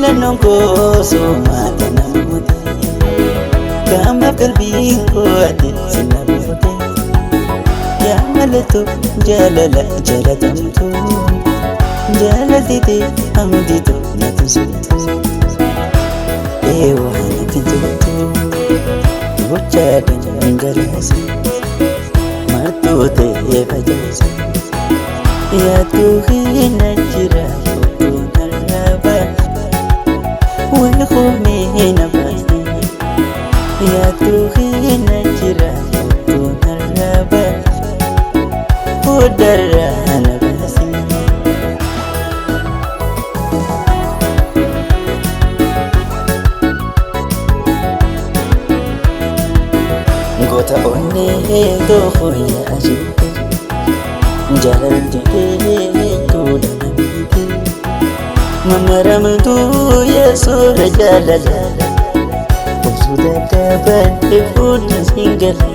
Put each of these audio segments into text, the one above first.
Filannoon koo somaata namoota Qaamaaf qalbiin koo ati sina goote Yaa mallattoo jaalala jaalatamtu Jaalaltite hamditu na tumsitu Eewaa natti toltu gochaa dhangalaase martuu ta'ee facaase Yaaduu hin jira fotoo narraa Wal na baase Yaaduu hin jira fotoo narraa Foddarraa na baase. Goota onnee too yaa jette jaalalti teetuu dhanamte mamaramtuu yesuura jaalala osoo dadhabadhe fuudha singala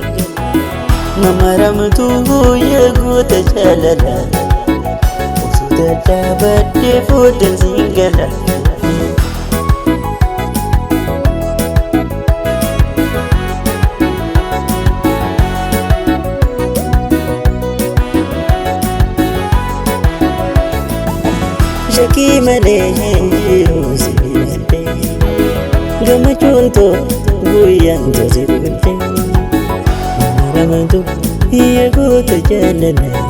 mamaramtuu yaa goota jaalala osoo dadhabadhe fuudha singala. Shakkii malee hin jiru si filadhe gammachuun too guyyaan too si dhugatte mamaramtu yaa goota jaalala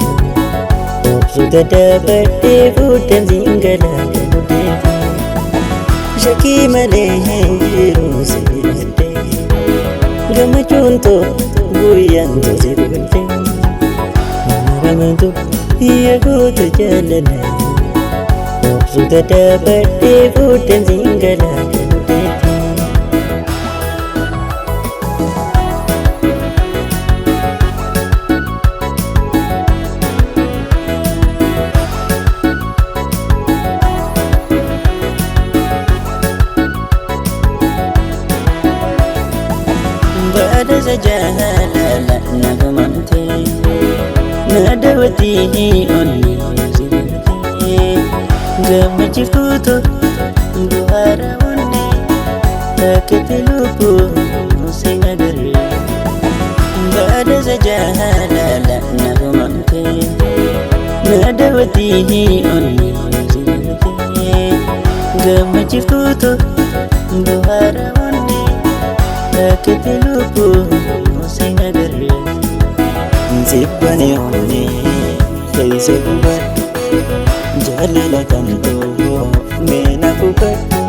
obsu dadhabadhee fuudhan singala Shakkii malee hin jiru si filadhe gammachuun too guyyaan too si dhugatte mamaramtu yaa goota jaalala. Obsu dadhabadhee fuudhan singala Baadasa jaalala na gumamte na daawwatii onnee si Gammachiiftuutu bu'aara onnee rakkate lubbuu si agarre. Baadasa jaalala na gumamte na daawwatii onnee si Gammachiiftuutu bu'aara onnee rakkate lubbuu si agarre. Sibbani onnee keessa gubadhu. Jaalala kan too meena fufadhu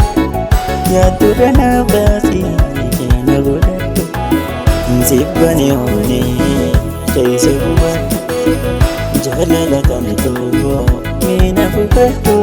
yaadduudha na baasii na godhadhu Sibbani onnee keessa gubadhu jaalala kan too meena fufadhu